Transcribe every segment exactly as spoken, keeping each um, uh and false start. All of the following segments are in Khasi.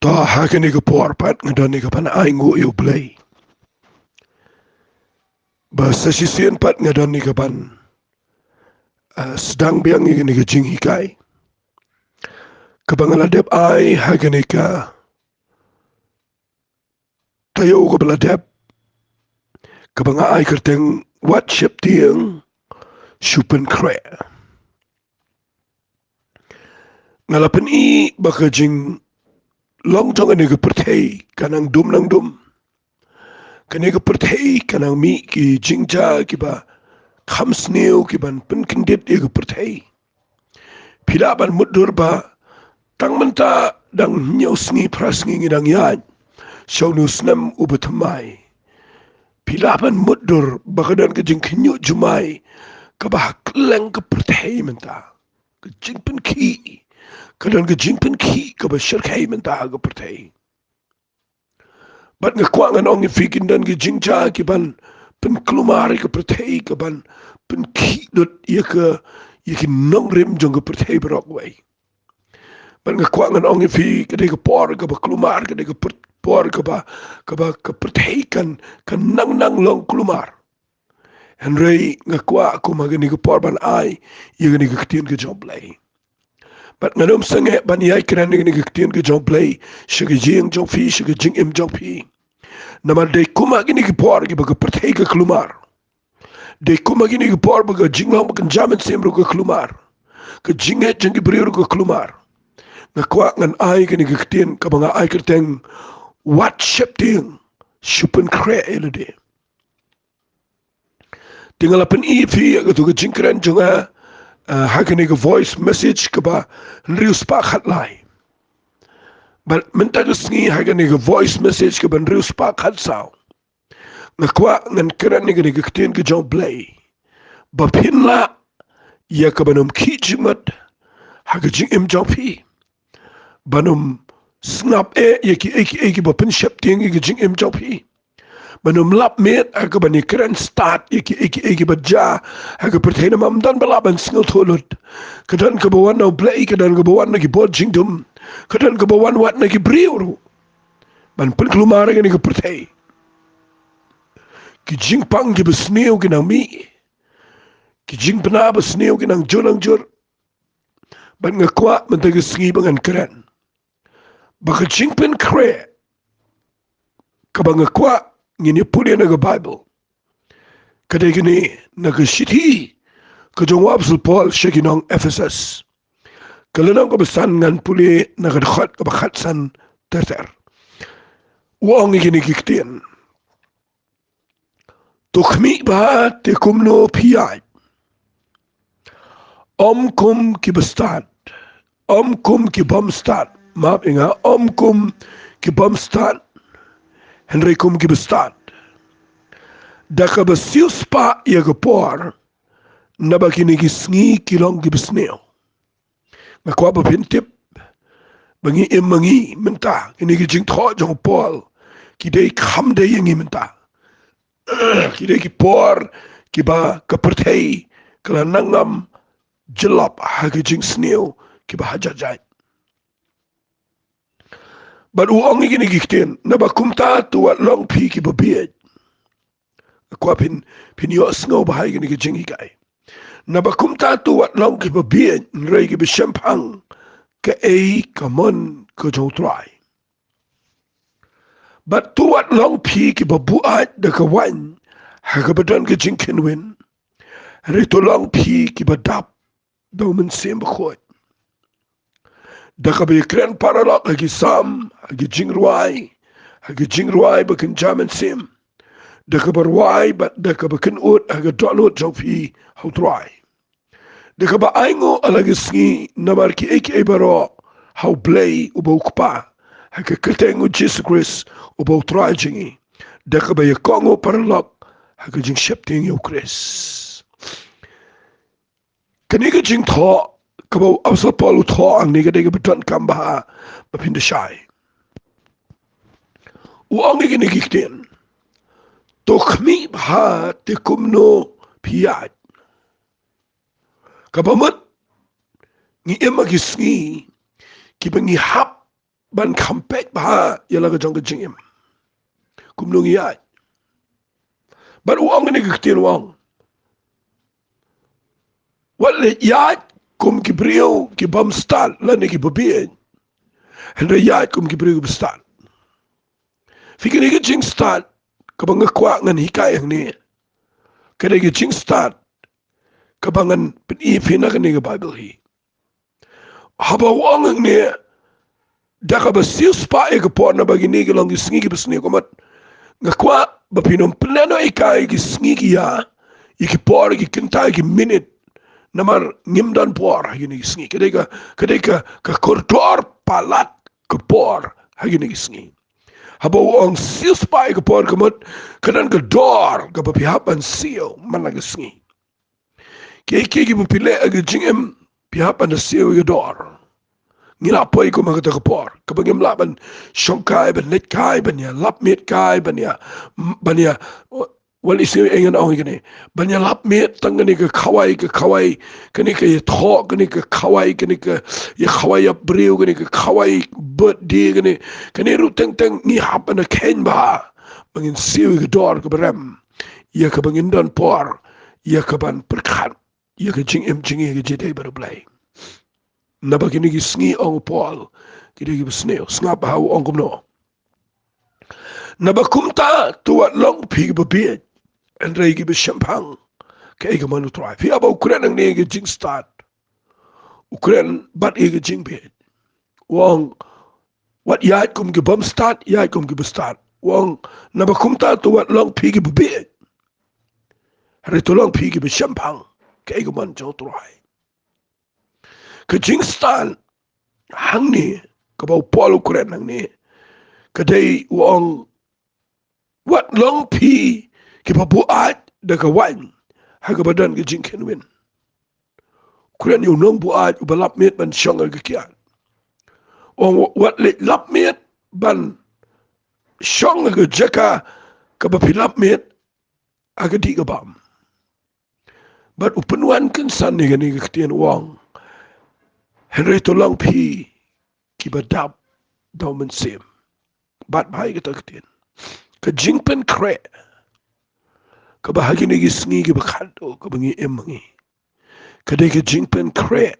To, ha kane ka por pat nga don ïa ka ban ai nguh ïa U Blei ba sa shisien pat nga don ïa ka ban, ah, sdang biang ïa kane ka jinghikai kaba nga la dep ai ha kane ka taïew kaba la dep, kaba nga ai kyrteng Wat Sheptieng Shu Pynkhreh. Nga la pyni ba ka jinglong jong kane ka pyrthei ka nang dum nang dum. Kane ka pyrthei ka nang mih ki jingjia kiba kham sniew kiban pynkyndit ïa ka pyrthei. Phi lah ban mutdur ba tang mynta dang hynñiew sngi phra sngi ngi dang ïaid sha une u snem uba thymmai. Phi lah ban mutdur ba ka don ka jingkhynñiuh jumai kaba ha kylleng ka pyrthei mynta. Ka jingpynkhih, ka don ka jingpynkhih kaba shyrkhei mynta ha ka pyrthei. Bad nga kwah ngan ong ïa phi, kin don ki jingjia kiban pynkulmar ïa ka pyrthei, kaban pynkhih lut ïa ka, ïa ki nongrim jong ka pyrthei baroh kawei. Bad nga kwah ngan ong ïa phi, ka dei ka por kaba kulmar, ka dei ka pyr-, por kaba, kaba ka pyrthei kan, kan nang nang long kulmar. Hynrei nga kwah kum ha kane ka por ban ai ïa kane ka ktien ka jong U Blei. Bad ngan ym sangeh ban ïai kren ïa kane ka ktien ka jong U Blei sha ka ïing jong phi, sha ka jingim jong phi. Namar dei kum ha kine ki por kiba ka pyrthei ka kulmar. Dei kum ha kine ki por ba ka jinglong ba kynja mynsiem ruh ka kulmar. Ka jingngeit jong ki briew ruh ka kulmar. Nga kwah ngan ai kane ka ktien kaba nga ai kyrteng Wat Sheptieng Shu Pynkhreh Ïa Lade. Te nga la pyni ïa phi ïa kato ka jingkren jong nga, ah, ha kane ka voice message kaba hynriew spah khatlai. Bad mynta ka sngi ha kane ka voice message kaba hynriew spah khatsaw, nga kwah ngan kren ïa kane ka ktien ka jong U Blei ba phin lah ïa kaban ym khih jingmut ha ka jingim jong phi. Ban ym sngap eh ïa kiei kiei kiba pynsheptieng ïa ka jingim jong phi. Ban ym lap miet ha kaban ïakren stad ïa kiei kiei kiba jia ha ka pyrthei, namar ym don ba lah ban sngewthuh lut. Ka don kaba wan na U Blei, ka don kaba wan na ki bor jingdum, ka don kaba wan wat na ki briew ruh ban pynkulmar ïa kane ka pyrthei. Ki jingpang kiba sniew ki nang mih, ki jingbna ba sniew ki nang jur nang jur. Bad nga kwah mynta ka sngi ba ngan kren ba ka jingpynkhreh kaba nga kwah ngin ïa pule na ka Baibl, ka dei kane na ka shithi ka jong u Apostol Paul sha ki nong Ephesus, ka lynnong kaba san, ngan pule na ka dkhot kaba khatsan ter ter. U ong ïa kine ki ktien: To khmih bha te kumno phi ïaid, ym kum ki bastad, ym kum ki bym stad, map ïa nga, ym kum ki bym stad, hynrei kum ki bastad, da kaba siewspah ïa ka por, naba kine ki sngi ki long kiba sniew. Nga kwah ba phin tip ba ngi im ma ngi mynta, kine ki jingthoh jong u Paul ki dei kham dei ïa ngi mynta. Ki dei ki por kiba ka pyrthei ka la nang ngam jyllop ha ki jingsniew kiba ha jait jait. Bad u ong ïa kine ki ktien: Naba kumta to wat long phi kiba bieit. Nga kwah phin, phin ïohsngew bha ïa kine ki jinghikai. Naba kumta to wat long kiba bieit, hynrei kiba shemphang kaei ka mon ka jong u Trai. Bad to wat long phi kiba buaid da ka waiñ ha kaba don ka jingkynwin, hynrei to long phi kiba dap da u Mynsiem Bakhuid. Da kaba ïakren paralok ha ki salm, ha ki jingrwai, ha ki jingrwai ba kynja mynsiem, da kaba rwai bad da kaba kynud ha ka dohnud jong phi ha u Trai. Da kaba ainguh ha la ka sngi namar kiei kiei baroh ha u Blei uba u Kpa, ha ka kyrteng u Jisu Khrist uba u Trai jong ngi. Da kaba ïakohnguh paralok ha ka jingsheptieng ïa u Khrist. Kane ka jingthoh kaba u Apostol Paul u thoh hangne ka dei kaba donkam bha ba phin da shai. U ong ïa kine ki ktien: To khmih bha te kumno phi ïaid. Kaba mut ngi im ha ki sngi kiba ngi hap ban kham peit bha ïa la ka jong ka jingim. Kumno ngi ïaid. Bad u ong kane ka ktien, u ong, wat leh ïaid kum ki briew ki bym stad lane ki babieit, hynrei ïaid kum ki briew ki bastad. Phi, kane ka jingstad kaba nga kwah ngan hikai hangne, kane ka jingstad kaba ngan pyni ïa phi na kane ka Baibl hi. Haba u ong hangne, da kaba siew spah ïa ka por, naba kine ki long ki sngi kiba sniew ka mut. Nga kwah ba phin ym pynlehnohei ïa ki sngi ki ïa, ïa ki por, ïa ki kynta, ïa ki minit. Namar ngim don por ha kine ki sngi. Ka dei ka, ka dei ka, ka kordor palat ka por ha kine ki sngi. Haba u ong siew spah ïa ka por ka mut, ka don ka dor kaba phi hap ban siew man la ka sngi. Kiei kiei kiba phi leh ha ka jingim, phi hap ban siew ïa ka dor. Ngi la poi kum ha kata ka por kaba ngim lah ban shong kai, ban leit kai, ban ïalap miet kai, ban ïa, ban ïa, wat leh sniew ïa ngan ong ïa kane, ban ïalap miet tang kane ka khawai, ka khawai, kane ka ïathoh, kane ka khawai, kane ka ïa khawai ïa briew, kane ka khawai birthday, kane, kane ruh teng teng ngi hap ban kheiñ bha ba ngin siew ïa ka dor kaba rem, ïa kaba ngin don por ïa kaban pyrkhat ïa ka jingim jong ngi ha ka jingïadei bad U Blei. Naba kine ki sngi, ong u Paul, ki dei kiba sniew. Sngap bha u ong kumno. Naba kumta to wat long phi kiba bieit, hynrei kiba shemphang kaei ka mon U Trai. Phi, haba u kren hangne ïa ka jingstad, u kren bad ïa ka jingbieit. U ong wat ïaid kum ki bym stad, ïaid kum kiba stad. U ong naba kumta to wat long phi kiba bieit, hynrei to long phi kiba shemphang kaei ka mon jong U Trai. Ka jingstad hangne kaba u Paul u kren hangne, ka dei, u ong wat long phi kiba buaid da ka waiñ ha kaba don ka jingkheiñ win. U kren ïa u nongbuaid uba lap miet ban shong ha ka kiad. U ong wat leit lap miet ban shong ha ka jaka kaba phi lap miet ha ka dih ka bam. Bad u pynwan kynsan ïa kane ka ktien, u ong hynrei to long phi kiba dap da U Mynsiem. Bad bha ïa kata ka ktien, ka jingpynkhreh kaba ha kine ki sngi kiba khadduh kaba ngi im ha ngi, ka dei ka jingpynkhreh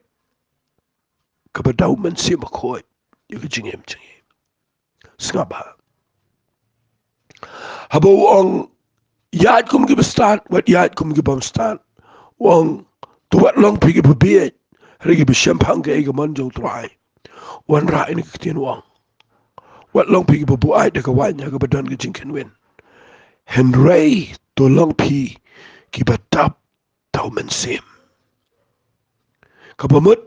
kaba da U Mynsiem Bakhuid ïa ka jingim jong ngi. Sngap bha. Haba u ong ïaid kum kiba stad, wat ïaid kum ki bym stad, u ong to wat long phi kiba bieit, hynrei kiba shemphang kaei ka mon jong U Trai. Wanrah ïa kane ka ktien, u ong wat long phi kiba buaid da ka waiñ ha kaba don ka jingkheiñ win, hynrei to long phi kiba dap da U Mynsiem. Kaba mut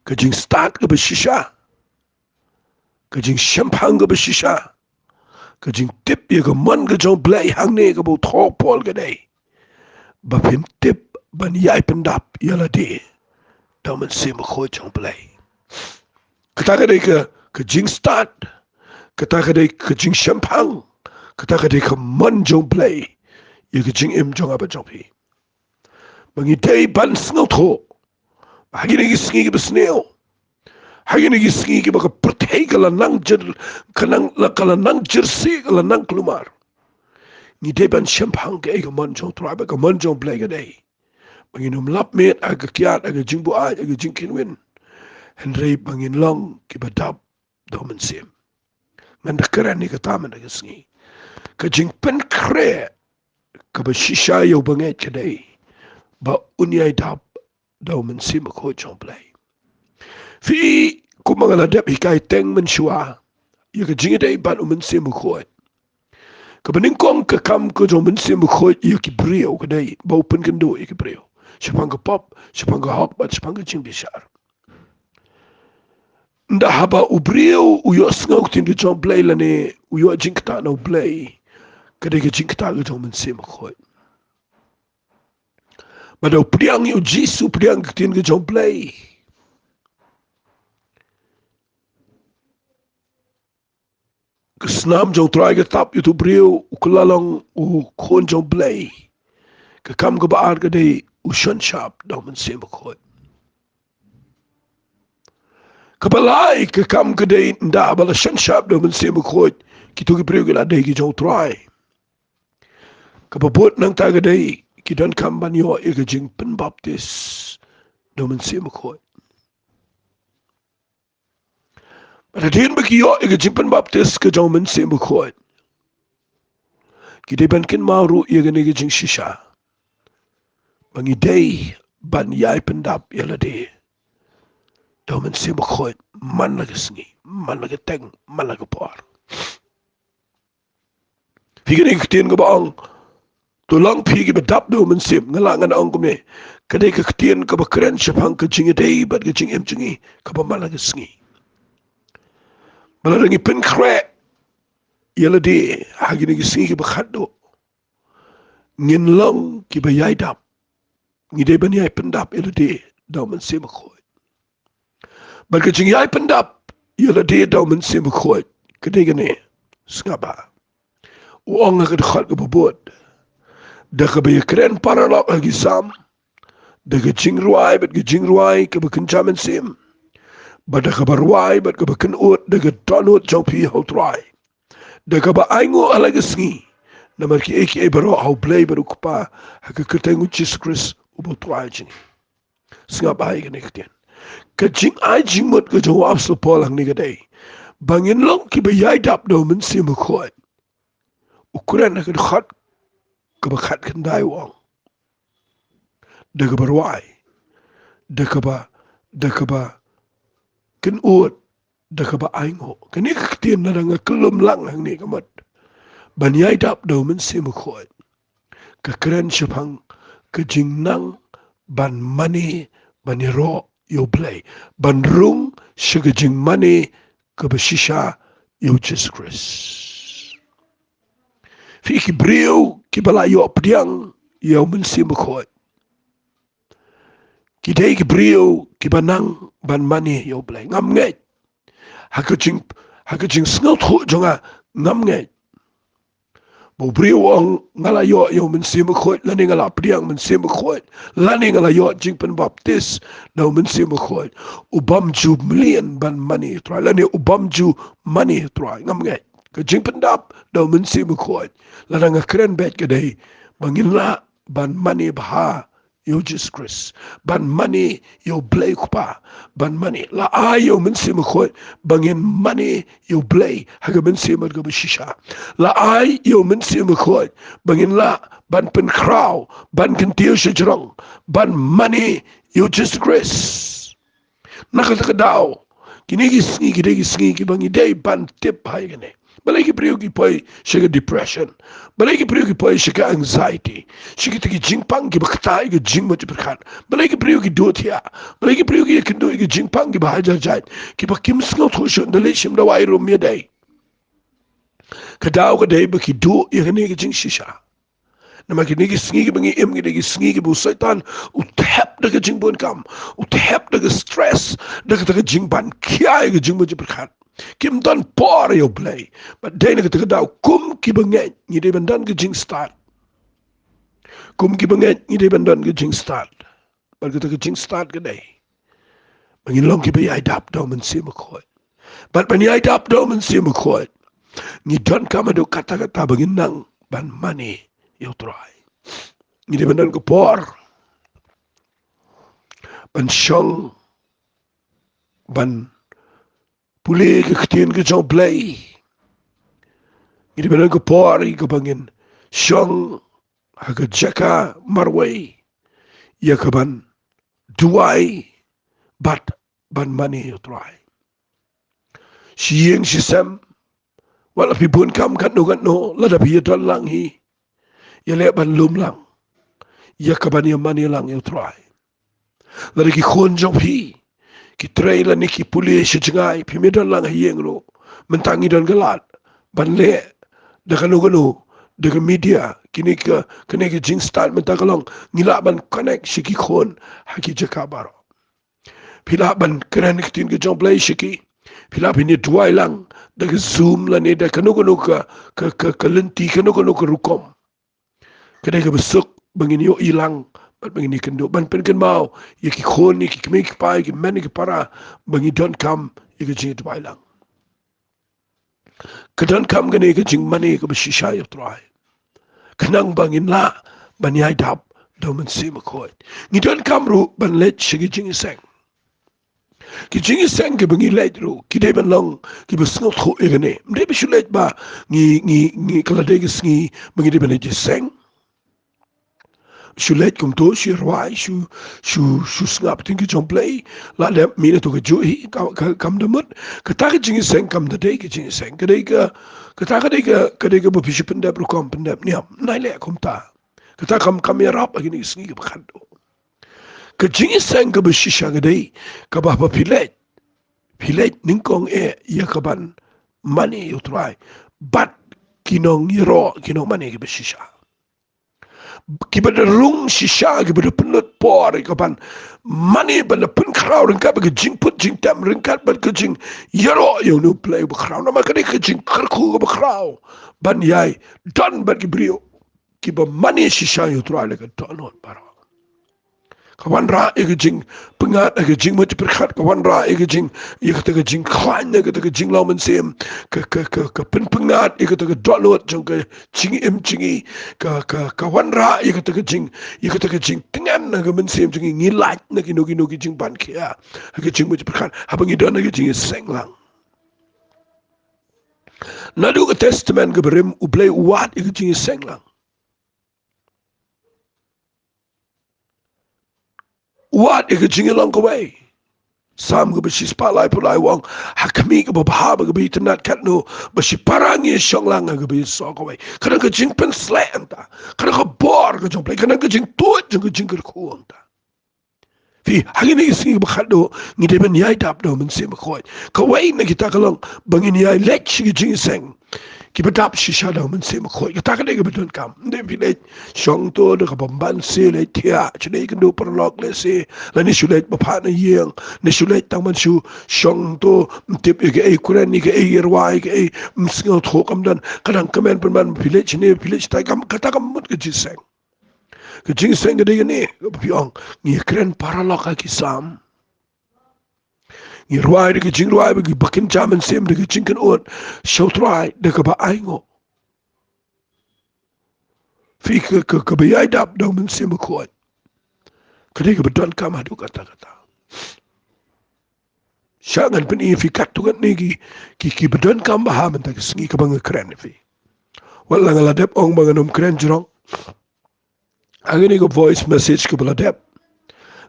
ka jingstad kaba shisha, ka jingshemphang kaba shisha, ka jingtip ïa ka mon ka jong U Blei hangne kaba u thoh u Paul, ka dei ba phin tip ban ïai pyndap ïa lade da U Mynsiem Bakhuid jong U Blei. Kata ka dei ka, ka jingstad, kata ka dei ka jingshemphang, kata ka dei ka mon jong U Blei ïa ka jingim jong nga bad jong phi. Ba ngi dei ban sngewthuh ba ha kine ki sngi kiba sniew, ha kine ki sngi kiba ka pyrthei ka la nang jyr, ka nang la, ka la nang jyrsieh, ka la nang kulmar, ngi dei ban shemphang kaei ka mon jong U Trai. Bad ka mon jong U Blei ka dei ba ngin ym lap miet ha ka kiad, ha ka jingbuaid, ha ka jingkheiñ win, hynrei ba ngin long kiba dap da U Mynsiem. Ngan da kren ïa kata mynta ka sngi. Ka jingpynkhreh kaba shisha ïa u bangeit ka dei ba un ïai dap da U Mynsiem Bakhuid jong U Blei. Phi, kumba nga la dep hikai teng mynshuwa ïa ka jingïadei bad U Mynsiem Bakhuid, kaba nyngkong ka kam ka jong U Mynsiem Bakhuid ïa ki briew ka dei ba u pynkynduh ïa ki briew shaphang ka pop, shaphang ka hok bad shaphang ka jingbishar. Ynda haba u briew u ïohsngew ka ktien ka jong U Blei lane u ïoh jingktah na U Blei, ka dei ka jingktah ka jong U Mynsiem Bakhuid. Bad da u pdiang ïa U Jisu, u pdiang ka ktien ka jong U Blei, ka snam jong U Trai ka tap ïa utu u briew, u kylla long u khun jong U Blei. Ka kam kaba ar ka dei u shon shap da U Mynsiem Bakhuid. Kaba lai ka kam ka dei, ynda ba la shon shap da u Mynsiem Bakhuid, kito ki briew ki la dei ki jong u Trai. Kaba bud nangta ka dei, ki donkam ban ïoh ïa ka jingpynbaptis da u Mynsiem Bakhuid. Bad hadien ba ki ïoh ïa ka jingpynbaptis ka jong u Mynsiem Bakhuid, ki dei ban kynmaw ruh ïa kane ka jingshisha, ba ngi dei ban ïai pyndap ïa lade da u Mynsiem Bakhuid man la ka sngi, man la ka teng, man la ka por. Phi kane ka ktien kaba ong, to long phi kiba dap da u Mynsiem, nga lah ngan ong kumne, ka dei ka ktien kaba kren shaphang ka jingïadei bad ka jingim jong ngi kaba man la ka sngi. Ba lada ngi pynkhreh ïa lade ha kine ki sngi kiba khatduh, ngin long kiba ïai dap, ngi dei ban ïai pyndap ïa lade da u Mynsiem Bakhuid. Bad ka jingïai pyndap ïa lade da u Mynsiem Bakhuid ka dei kane, sngap bha. U ong ha ka dkhot kaba bud, da kaba ïakren paralok ha ki Salm, da ka jingrwai bad ka jingrwai kaba kynja mynsiem, bad da kaba rwai bad kaba kynud da ka dohnud jong phi ha u Trai, da kaba ainguh ha la ka sngi, namar kiei kiei baroh ha u Blei bad u Kpa, ha ka kyrteng u Jisu Khrist uba u Trai jong ngi. Sngap bha ïa kane ka ktien. Ka jingai jingmut ka jong u Apostol Paul hangne ka dei ba ngin long kiba ïai dap da u Mynsiem Bakhuid. U kren ha ka dkhot kaba khatkhyndai u ong, da kaba rwai, da kaba, da kaba kynud, da kaba ainguh. Kane ka ktien lada nga kyllum lang hangne ka mut, ban ïai dap da u Mynsiem Bakhuid, ka kren shaphang ka jingnang ban mane, ban ïaroh ïa u Blei, ban rung sha ka jingmane kaba shisha ïa u Jisu Khrist. Phi ki briew kiba la ïoh pdiang ïa u Mynsiem Bakhuid, ki dei ki briew kiba nang ban mane ïa u Blei. Ngam ngeit, ha ka jing, ha ka jingsngewthuh jong nga, ngam ngeit ba u briew u ong, nga la ïoh ïa u Mynsiem Bakhuid, lane nga la pdiang Mynsiem Bakhuid, lane nga la ïoh jingpynbaptis da u Mynsiem Bakhuid, u bym ju mlien ban mane ïa u Trai, lane u bym ju mane ïa u Trai. Ngam ngeit. Ka jingpyndap da u Mynsiem Bakhuid, lada nga kren beit, ka dei ba ngin lah ban mane bha ïa u Jisu Khrist, ban mane ïa u Blei u Kpa, ban mane, la ai ïa u Mynsiem Bakhuid ba ngin mane ïa u Blei ha ka mynsiem kaba shisha. La ai ïa u Mynsiem Bakhuid ba ngin lah ban pynkhraw, ban kyntiew shajrong, ban mane ïa u Jisu Khrist. Na kata ka daw, kine ki sngi ki dei ki sngi kiba ngi dei ban tip ha ïa kane. Balei ki briew ki poi sha ka depression? Balei ki briew ki poi sha ka anxiety, sha kita ki jingpang kiba ktah ïa ka jingmut jingpyrkhat? Balei ki briew ki duh thiah? Balei ki briew ki ïakynduh ïa ki jingpang kiba ha jar jait, kiba kim sngewthuh shuh, da leit shim dawai ruh ym ïadei? Ka daw ka dei ba ki duh ïa kane ka jingshisha. Namar kine ki sngi kiba ngi im, kine ki sngi kiba u Soitan u thep da ka jingbun kam, u thep da ka stress, da kata ka jingban khia ïa ka jingmut jingpyrkhat. Kim don por ïa u Blei. Bad dei na kata ka daw, kum kiba ngeit, ngi dei ban don ka jingstad. Kum kiba ngeit, ngi dei ban don ka jingstad. Bad kata ka jingstad ka dei ba ngin long kiba ïai dap da u Mynsiem Bakhuid. Bad ban ïai dap da u Mynsiem Bakhuid, ngi donkam haduh katta katta ba ngin nang ban mane ïa u Trai. Ngi dei ban don ka por ban shong, ban pule ka ktien ka jong u Blei. Ngi dei ban don ka por ïa kaba ngin shong ha ka jaka marwei ïa kaban duwai bad ban mane ïa u Trai. Shi ïing shi sem, wat la phi bun kam katno katno, lada phi ïa don lang hi, ïaleh ban lum lang ïa kaban ïa mane lang ïa u Trai. Lada ki khun jong phi ki trei lane ki pule sha jngai, phim ïa don lang ha ïing ruh, mynta ngi don ka lad ban leh da kano kano, da ka media, kine ka, kane ka jingstad mynta ka long ngi lah ban connect sha ki khun ha ki jaka baroh. Phi lah ban kren ïa ka ktien ka jong u Blei sha ki. Phi lah ban ïa duwai lang da ka Zoom lane da kano kano ka, ka, ka, ka lynti, kano kano ka rukom. Ka dei kaba suk ba ngin ïohi lang bad ba ngin ïakynduh, ban pynkynmaw ïa ki khun, ïa ki kmie ki kpa, ïa ki hynmen ïa ki para, ba ngi donkam ïa ka jingïathuh lang. Ka donkam kane ka jingmane kaba shisha ïa U Trai, khnang ba ngin lah ban ïaid dap da U Mynsiem Bakhuid. Ngi donkam ruh ban leit sha ki jingïaseng. Ki jingïaseng kiba ngi leit ruh ki dei ban long kiba sngewthuh ïa kane. Ym dei ba shu leit ba ngi, ngi, ngi, ka la dei ka sngi ba ngi dei ban leit ïaseng. Shu leit kumto, shu rwai, shu, shu, shu sngap ïa ka ktien ka jong U Blei. La dep mih na kato kajuh hi, ka, ka, kam da mut. Kata ka jingïaseng kam da dei ka jingïaseng. Ka dei ka, kata ka dei ka, ka dei kaba phi shu pyndep rukom, pyndep niam. Nai leh kumta. Kata kam, kam ïarap ha kine ki sngi kiba khatduh. Ka jingïaseng kaba shisha ka dei kaba haba phi leit, phi leit nyngkong eh ïa kaban mane ïa U Trai bad ki nongïaroh, ki nongmane kiba shisha, kiba da rung shisha, kiba da pynlut por ïa kaban mane, ban da pynkhraw ryngkat bad ka jingput jingtem, ryngkat bad ka jingïaroh ïa une U Blei uba khraw. Namar ka dei ka jingkyrkhu kaba khraw ban ïai don bad ki briew kiba mane shisha ïa U Trai da ka dohnud baroh. Ka wanrah ïa ka jingpyngngad, ïa ka jingmut jingpyrkhat, ka wanrah ïa ka jing, ïa kata ka jingkhlaiñ, ïa kata ka jinglong mynsiem, ka, ka, ka, ka pynpyngngad ïa kata ka dohnud jong ka jingim jong ngi, ka, ka, ka wanrah ïa kata ka jing, ïa kata ka jingtngen ha ka mynsiem jong ngi, ngi lait na kino kino ki jingban khia ha ka jingmut jingpyrkhat haba ngi don ha ka jingïaseng lang. Naduh ka Testament kaba rim, U Blei u wad ïa ka jingïaseng lang. U wad ïa ka jingïalong kawei. Salm kaba shispah laiphew lai u ong, ha khmih kaba bha bad kaba itynnad katno ba shipara ngi ïashong lang ha kaba ïasoh kawei. Ka don ka jingpynshlur hangta. Ka don ka bor ka jong U Blei, ka don ka jingtuid jong ka jingkyrkhu hangta. Phi, ha kine ki sngi kiba khatduh ngi dei ban ïaid dap da U Mynsiem Bakhuid. Kawei na kita ka long ba ngin ïai leit sha ki jingïaseng kiba dap shisha da U Mynsiem Bakhuid. Kata ka dei kaba donkam. Ym dei phi leit shong to da kaba ban shu leit thiah, shu leit kynduh paralok lehse, lane shu leit ba phah na ïing, ne shu leit tang ban shu shong to, ym tip ïa kaei kren, ïa kaei rwai, ïa kaei, ym sngewthuh, kam don, ka dang kmen pynban phi leit shane, phi leit shatai, kam, kata kam mut ka jingïaseng. Ka jingïaseng ka dei kane, kaba phi ong, ngi kren paralok ha ki Salm. Ngi rwai da ka jingrwai, ba ngi, ba kin jam mynsiem da ka jingkynnoh sha U Trai da kaba ainguh. Phi, ka, ka, kaba ïaid dap da U Mynsiem Bakhuid ka dei kaba donkam haduh katta katta. Sha ngan pyni ïa phi katto katne ki, ki, kiba donkam bha ha mynta ka sngi kaba nga kren ïa phi. Wat la nga la dep ong ba ngan ym kren jrong. Ha kane ka voice message kaba la dep,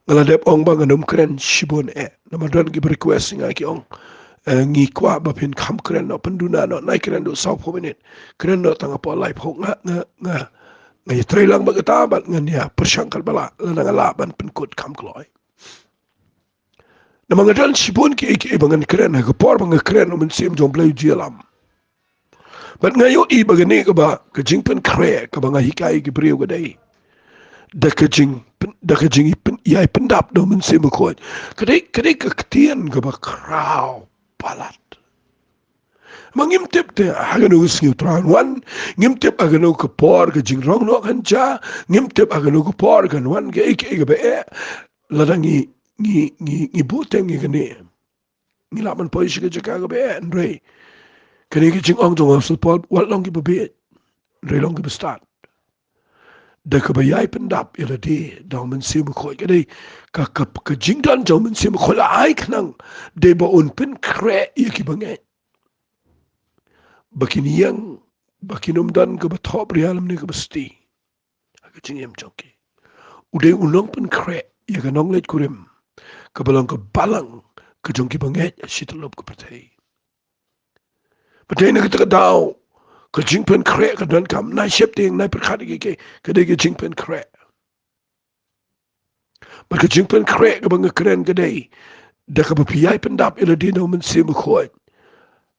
nga la dep ong ba ngan ym kren shibun eh. Namar don kiba request ïa nga ki ong, eh, ngi kwah ba phin kham kren noh, pynduna noh, nai kren duh sawphew minit. Kren noh tang hapoh laiphew. Nga, nga, nga, nga ïatreilang bad kata bad ngan ïa pyrshang katba lah, lada nga lah ban pynkut kham kloi. Namar nga don shibun kiei kiei ba ngan kren, ha ka por ba nga kren U Mynsiem jong U Blei u ju ïalam. Bad nga ïohi ba kane kaba, ka jingpynkhreh kaba nga hikai ki briew ka dei da ka jing, da ka jing, ïai pyndap da U Mynsiem Bakhuid. Ka dei, ka dei ka ktien kaba khraw palat. Ma ngim tip te ha kano ka sngi U Trai un wan, ngim tip ha kano ka por ka jingrong noh kan jia, ngim tip ha kano ka por kan wan kaei kaei kaba eh. Lada ngi, ngi, ngi, ngi buh teng ïa kane, ngi lah ban poi sha ka jaka kaba eh, hynrei kane ka jingong jong u Apostol Paul, wat long kiba bieit, hynrei long kiba stad. Da kaba ïai pyndap ïa lade da U Mynsiem Bakhuid. Ka dei ka, ka, ka jingdon jong U Mynsiem Bakhuid la ai khnang dei ba un pynkhreh ïa kiba ngeit, ba kin ïeng, ba kin ym don kaba thohbria lymne kaba stie ha ka jingim jong ki. U dei u nongpynkhreh ïa ka nongleit kurim kaba long ka balang ka jong kiba ngeit ha shi tyllup ka pyrthei. Bad dei na kata ka daw ka jingpynkhreh ka donkam. Nai sheptieng, nai pyrkhat ïa kiei kiei, ka dei ka jingpynkhreh. Bad ka jingpynkhreh kaba nga kren ka dei da kaba phi ïai pyndap ïa lade na U Mynsiem Bakhuid.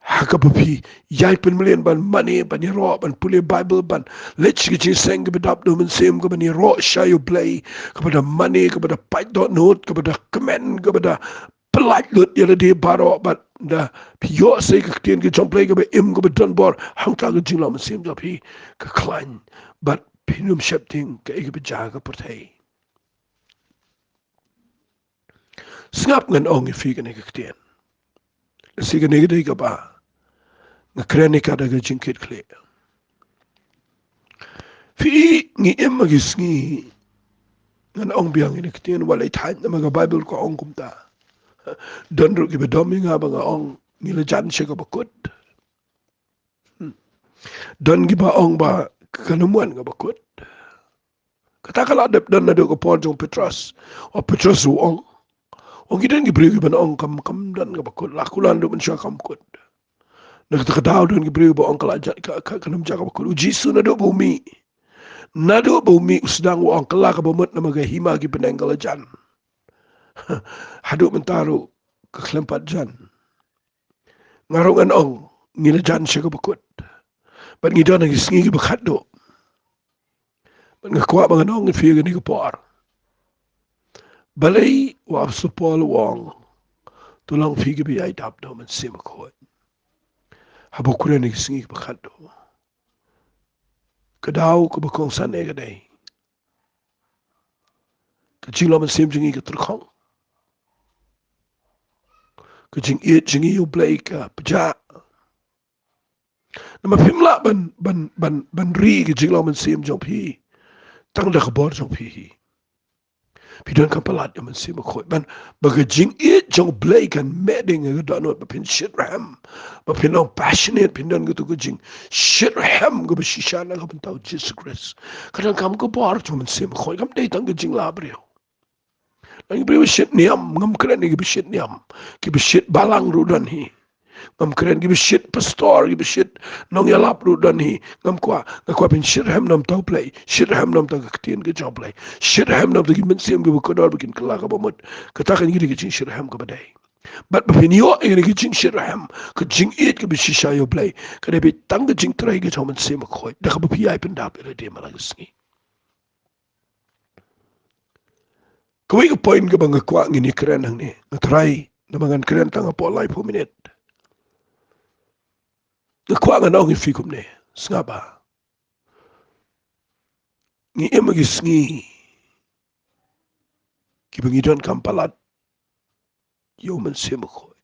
Ha kaba phi ïai pynmlien ban mane, ban ïaroh, ban pule Baibl, ban leit sha ka jingseng kaba dap da U Mynsiem, kaba ïaroh shai U Blei, kaba da mane, kaba da pait dohnud, kaba da kmen, kaba da pyllait lut ïa lade baroh, bad da phi ïoh sei ka ktien ka jong U Blei kaba im, kaba don bor, hangta ka jinglong mynsiem jong phi ka khlaiñ. Bad phin ym sheptieng kaei kaba jia ha ka pyrthei. Sngap, ngan ong ïa phi kane ka ktien. Lehse kane ka dei kaba nga kren ïa ka da ka jingkitkhlieh. Phi, ngi im ha ki sngi, ngan ong biang ïa kane ka ktien, wat leit thait, namar ka Baibl ka ong kumta. Don ruh kiba dom ïa nga ba nga ong ngi la jan sha kaba kut. Hmm. Don kiba ong ba kan ym wan kaba kut. Kata ka la dep don naduh ka por jong u Petros. U Petros u ong, ong, ki don ki briew kiban ong kam, kam don kaba kut, la kular ruh mynshuwa kam kut. Na kata ka daw don ki briew ba ong ka la jan, ka, ka, kan ym jan kaba kut. U Jisu naduh ba u mih, naduh ba u mih u sdang u ong ka la kaba mut, namar ka hima ki bneng ka la jan. Haduh mynta ruh ka khlem pat jan. Nga ruh ngan ong ngi la jan sha kaba kut. Bad ngi don ha ki sngi kiba khatduh. Bad nga kwah ba ngan ong ïa phi ha kane ka por, balei u Apostol Paul u ong, to long phi kiba ïaid dap da u Mynsiem Bakhuid haba u kren ha ki sngi kiba khatduh? Ka daw kaba kongsan eh ka dei ka jinglong mynsiem jong ngi ka tyrkhong, ka jingïeit jong ngi ïa u Blei ka pjah. Namar phim lah ban, ban, ban, ban ri ka jinglong mynsiem jong phi tang da ka bor jong phi hi. Phi donkam palat ïa u Mynsiem Bakhuid ban, ba ka jingïeit jong u Blei kan meh ding ha ka dohnud, ba phin shitrhem, ba phin long passionate, phin don kato ka jingshitrhem kaba shisha na ka bynta u Jisu Khrist. Ka donkam ka bor jong u Mynsiem Bakhuid, kam dei tang ka jinglabriew. Don ki briew ba shit niam, ngam kren ïa kiba shit niam, kiba shit balang ruh don hi. Ngam kren, kiba shit pastor, kiba shit nongïalap ruh don hi. Ngam kwah, nga kwah phin shitrhem na ka bynta u Blei, shitrhem na ka bynta ka ktien ka jong u Blei, shitrhem na ka bynta ki mynsiem kiba kordor ba kin kylla kaba mut. Kata kan dei ka jingshitrhem kaba dei. Bad ba phin ïoh ïa ka jingshitrhem, ka jingïeit kaba shisha ïa u Blei, ka dei beit tang ka jingtrei ka jong u Mynsiem Bakhuid da kaba phi ïai pyndap ïa lade man la ka sngi. Kawei ka point kaba nga kwah ngin ïa kren hangne, nga trai namar ngan kren tang hapoh laiphew minit. Nga kwah ngan ong ïa phi kumne, sngap bha. Ngi im ha ki sngi kiba ngi donkam palat ïa u Mynsiem Bakhuid.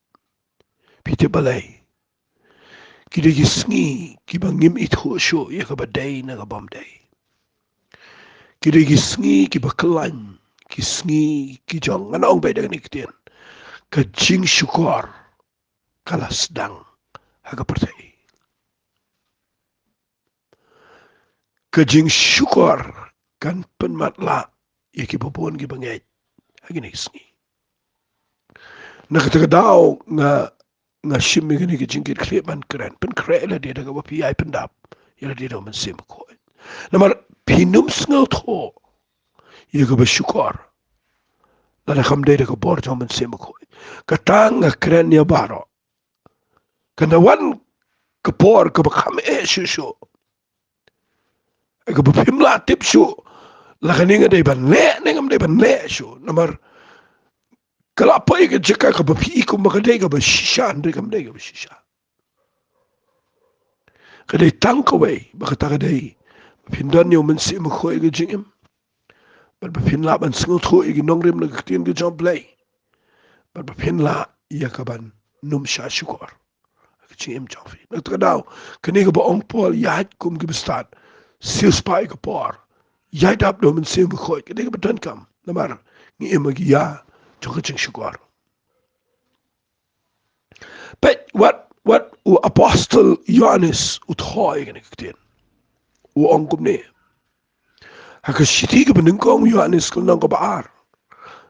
Phi tip balei? Ki dei ki sngi kiba ngim ithuh shuh ïa kaba dei na kabym dei. Ki dei ki sngi kiba khlaiñ, ki sngi ki jong, ngan ong beit da kane ka ktien, ka jingshukor ka la sdang ha ka pyrthei. Ka jingshukor kan pynmatlah ïa kiba bun kiba ngeit ha kine ki sngi. Na kata ka daw nga, nga shim ïa kane ka jingkitkhlieh ban kren, pynkhreh ïa lade da kaba phi ïai pyndap ïa lade da u Mynsiem Bakhuid. Namar phin ym sngewthuh ïa kaba shukor lada kam dei da ka bor jong u Mynsiem Bakhuid. Kata nga kren ïa baroh. Kan da wan ka por kaba kham eh shuh shuh, kaba phim lah tip shuh la kane nga dei ban leh ne ngam dei ban leh shuh. Namar ka la poi ka jaka kaba phi i kumba ka dei kaba shisha, hynrei kam dei kaba shisha. Ka dei tang kawei, ba kata ka dei ba phin don ïa u Mynsiem Bakhuid ha ka jingim, bad ba phin lah ban sngewthuh ïa ki nongrim na ka ktien ka jong u Blei, bad ba phin lah ïa kaban ym shah shukor ha ka jingim jong phi. Na kata ka daw, kane kaba ong Paul, ïaid kum kiba stad, siewspah ïa ka por, ïaid dap da u Mynsiem Bakhuid, ka dei kaba donkam, namar ngi im ha ki ïa jong ka jingshukor. Peit wat, wat u apostol Ïoannis u thoh ïa kane ka ktien. U ong kumne ha ka shithi kaba nyngkong u Ïoannis ka lynnong kaba ar,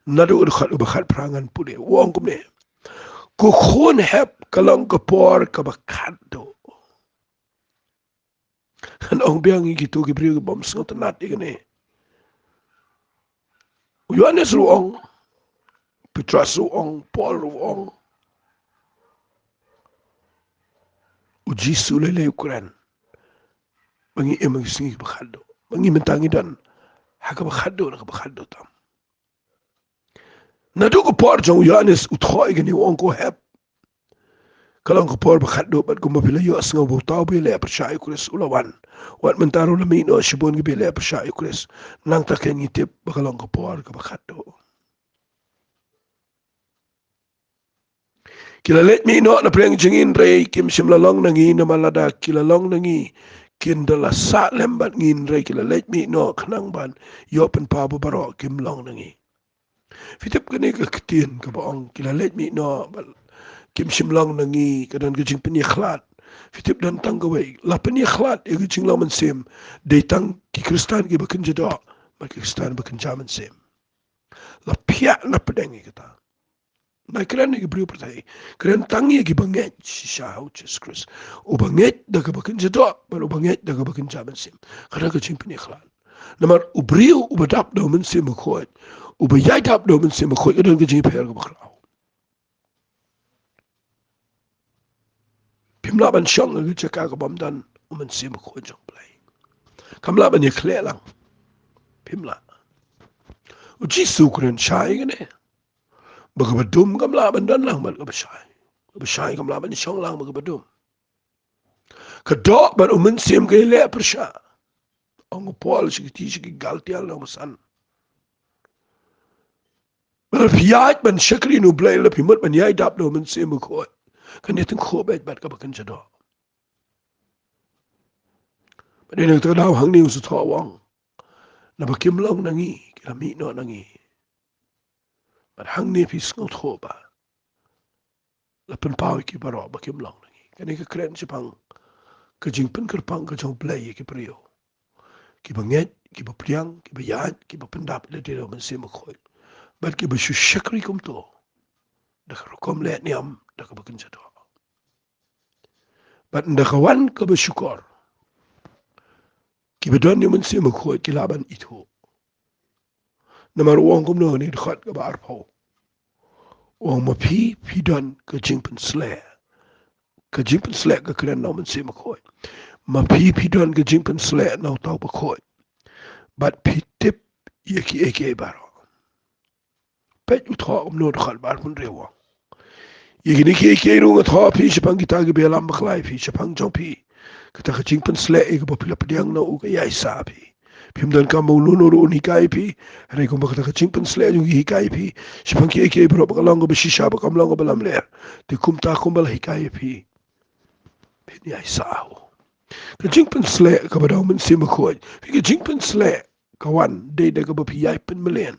naduh u dkhot uba khatphra ngan pule. U ong kumne: Ko khun hep, ka long ka por kaba khatduh. Ngan ong biang ïa kito ki briew kibym sngewtynnat ïa kane. U Ïoannis ruh u ong, Petros ruh u ong, Paul ruh u ong, u Jisu lei lei u kren ba ngi im ha ki sngi kiba khatduh, ba ngi mynta ngi don ha kaba khatduh na kaba khatduh tam. Naduh ka por jong u Ïoannis u thoh ïa kane u ong ko hep, Ka long ka por ba khatduh, bad kumba phi la ïohsngew ba uta uba ïaleh pyrshah ïa u Khrist u la wan, wat mynta ruh la mih noh shibun kiba ïaleh pyrshah ïa u Khrist. Nangta kein ngi tip ba ka long ka por kaba khatduh. Ki la leit mih noh na pdeng jong ngi, hynrei kim shym la long na ngi, namar lada ki la long na ngi, kin da la sah lem bad ngi, hynrei ki la leit mih noh khnang ban ïoh pynpaw ba baroh kim long na ngi. Phi tip kane ka ktien kaba ong ki la leit mih noh, bad kim shym long na ngi, ka don ka jingpynïakhlad. Phi tip, don tang kawei, la pynïakhlad ïa ka jinglong mynsiem, dei tang ki Khristan kiba kynja doh bad ki Khristan ba kynja mynsiem. La phiah na pdeng ïa kata. Nai kren ïa ki briew pyrthei, kren tang ïa kiba ngeit shisha ha u Jisu Khrist, uba ngeit da kaba kynja doh bad uba ngeit da kaba kynja mynsiem. Ka don ka jingpynïakhlad. Namar u briew uba dap da u Mynsiem Bakhuid, uba ïai dap da u Mynsiem Bakhuid, ka don ka jingpher kaba khraw. Phim lah ban shong ha ka jaka ka bym don u Mynsiem Bakhuid jong U Blei. Kam lah ban ïakhleh lang. Phim lah. U Jisu u kren shai kane, ba kaba dum kam lah ban don lang bad kaba shai. Kaba shai kam lah ban shong lang bad kaba dum. Ka doh bad u mynsiem ka ïaleh pyrshah. Ong u Paul sha ki, sha ki Galtia lynnong ba san. Ba lada phi ïaid ban shakri na U Blei, lada phi mut ban ïai dap da u Mynsiem Bakhuid, kane tyngkhuh beit bad kaba kynja doh. Bad dei na kata ka daw hangne u sngewthuh u ong, naba kim long na ngi, ki la mih noh na ngi. Bad hangne phi sngewthuh ba la pynpaw ïa ki baroh ba kim long na ngi. Kane ka kren shaphang ka jingpynkyrpang ka jong U Blei ïa ki briew kiba ngeit, kiba pdiang, kiba ïaid, kiba pyndap lade da u Mynsiem Bakhuid, bad kiba shu shakri kumto da ka rukom leh niam da kaba kynja doh. Bad ynda ka wan kaba shukor, kiba don ïa u Mynsiem Bakhuid ki lah ban ithuh. Namar u ong kumno ha kane ka dkhot kaba arphew? U ong, ma phi, phi don ka jingpynsleh. Ka jingpynsleh ka kren na u Mynsiem Bakhuid. Ma phi, phi don ka jingpynsleh na uta u Bakhuid, bad phi tip ïa kiei kiei baroh. Peit u thoh kumno ha ka dkhot ba arphew hynriew, u ong, ïa kine kiei kiei ruh nga thoh ha phi shaphang kita kiba ïalam bakla ïa phi shaphang jong phi. Kata ka jingpynsleh ïa kaba phi la pdiang na u ka ïaisah ha phi. Phim donkam ba uno uno ruh un hikai ïa phi, hynrei kumba kata ka jingpynsleh jong u ka hikai ïa phi shaphang kiei kiei baroh, ba ka long kaba shisha, ba kam long kaba lamler, te kumta kumba la hikai ïa phi, phin ïaisah. Ka jingpynsleh kaba da u Mynsiem Bakhuid. Phi, ka jingpynsleh ka wan dei da kaba phi ïai pynmlien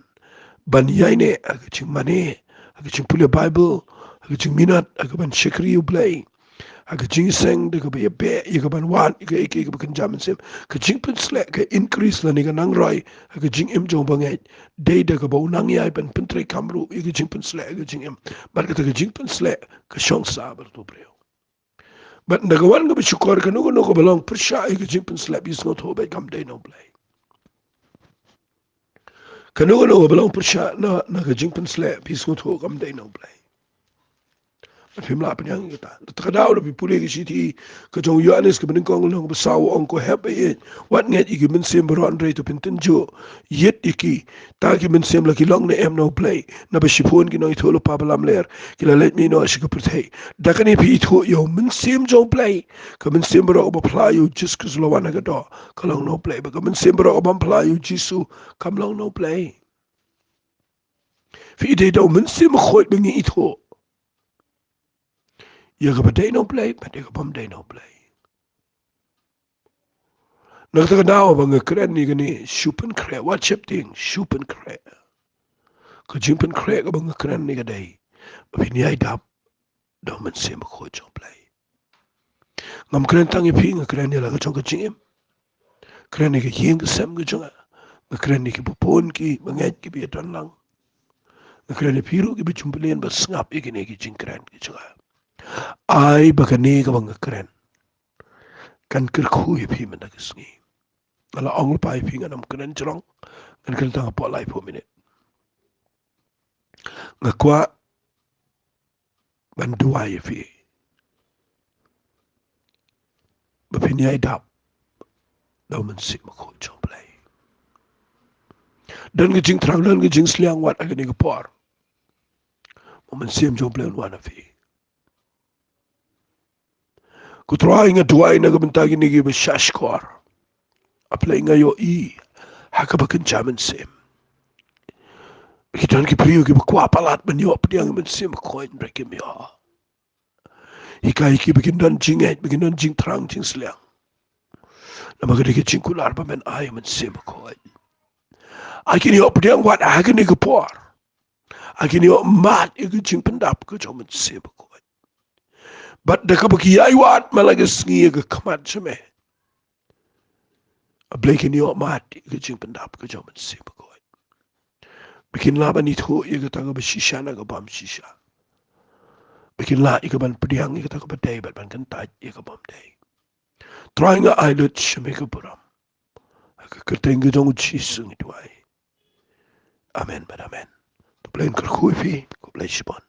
ban ïaineh ha ka jingmane, ha ka jingpule Baibl, ha ka jingminot, ha kaban shakri ïa U Blei, ha ka jingïaseng, da kaba ïabeh ïa kaban wad ïa kaei kaei kaba kynja mynsiem. Ka jingpynsleh, ka increase lane ka nang roi ha ka jingim jong u bangeit, dei da kaba u nang ïai ban pyntreikam ruh ïa ka jingpynsleh ha ka jingim. Bad kata ka jingpynsleh ka shong sah bad uto u briew. Bad ynda ka wan kaba shukor, kano kano kaba long pyrshah ïa ka jingpynsleh, phi sngewthuh beit kam dei na U Blei. Kano kano kaba long pyrshah na, na ka jingpynsleh, phi sngewthuh kam dei na U Blei. Bad phim lah pynïang ïa kata. Kata ka daw lada phi pule ka shithi ka jong u Ïoannis kaba nyngkong, lynnong ba saw, u ong, ko hep ba ïeit, wat ngeit ïa ki mynsiem baroh, hynrei to phin tynjuh ïit ïa ki. Ta ki mynsiem la ki long ne em na U Blei? Naba shibun ki nongïathuhlypa balamler ki la leit mih noh sha ka pyrthei. Da kane phi ithuh ïa u Mynsiem jong U Blei. Ka mynsiem baroh kaba phla ïa u Jisu Khrist u la wan na ka doh, ka long na U Blei. Bad ka mynsiem baroh kabym phla ïa u Jisu, kam long na U Blei. Phi, dei da u Mynsiem Bakhuid ba ngi ithuh ïa kaba dei na U Blei bad ïa kabym dei na U Blei. Na kata ka daw ba nga kren ïa kane, shu pynkhreh, wat sheptieng, shu pynkhreh. Ka jingpynkhreh kaba nga kren ïa ka dei ba phin ïai dap da u Mynsiem Bakhuid jong U Blei. Ngam kren tang ïa phi, nga kren ïa la ka jong ka jingim. Kren ïa ka ïing ka sem ka jong nga. Nga kren ïa ki bapun ki bangeit kiba ïadon lang. Nga kren ïa phi ruh kiba jumblien ba sngap ïa kine ki jingkren ki jong nga. Ai ba kane kaba nga kren kan kyrkhu ïa phi mynta ka sngi. Nga la ong lypa ïa phi, ngan ym kren jrong, ngan kren tang hapoh laiphew minit. Nga kwah ban duwai ïa phi ba phin ïai dap da u Mynsiem Bakhuid jong U Blei. Don ka jingthrang, don ka jingsliang wat ha kane ka por ba u Mynsiem jong U Blei un wan ha phi. Ko Trai, nga duwai na ka bynta kine kiba shahshkor. A Blei, nga ïohi ha kaba kynja mynsiem. Ki don ki briew kiba kwah palat ban ïoh pdiang ïa u Mynsiem Bakhuid, hynrei kim ïoh. Hikai ïa ki ba kin don jingngeit, ba kin don jingthrang jingsliang. Namar ka dei ka jingkular ba men ai ïa u Mynsiem Bakhuid. Ai kin ïoh pdiang wat ha kane ka por. Ai kin ïoh mad ïa ka jingpyndap ka jong u Mynsiem Bakhuid. Bad da kaba ki ïai wad man la ka sngi ïa ka khmat jong me, A Blei, kin ïoh mad ïa ka jingpyndap ka jong u Mynsiem Bakhuid. Ba kin lah ban ithuh ïa kata kaba shisha na ka bym shisha. Ba kin lah ïa ka ban pdiang ïa kata kaba dei bad ban kyntait ïa ka bym dei. Trai, nga ai lut sha me ka burom. Ha ka kyrteng ka jong u Jisu ngi duwai. Amen bad amen. To U Blei un kyrkhu ïa phi. Khublei shibun.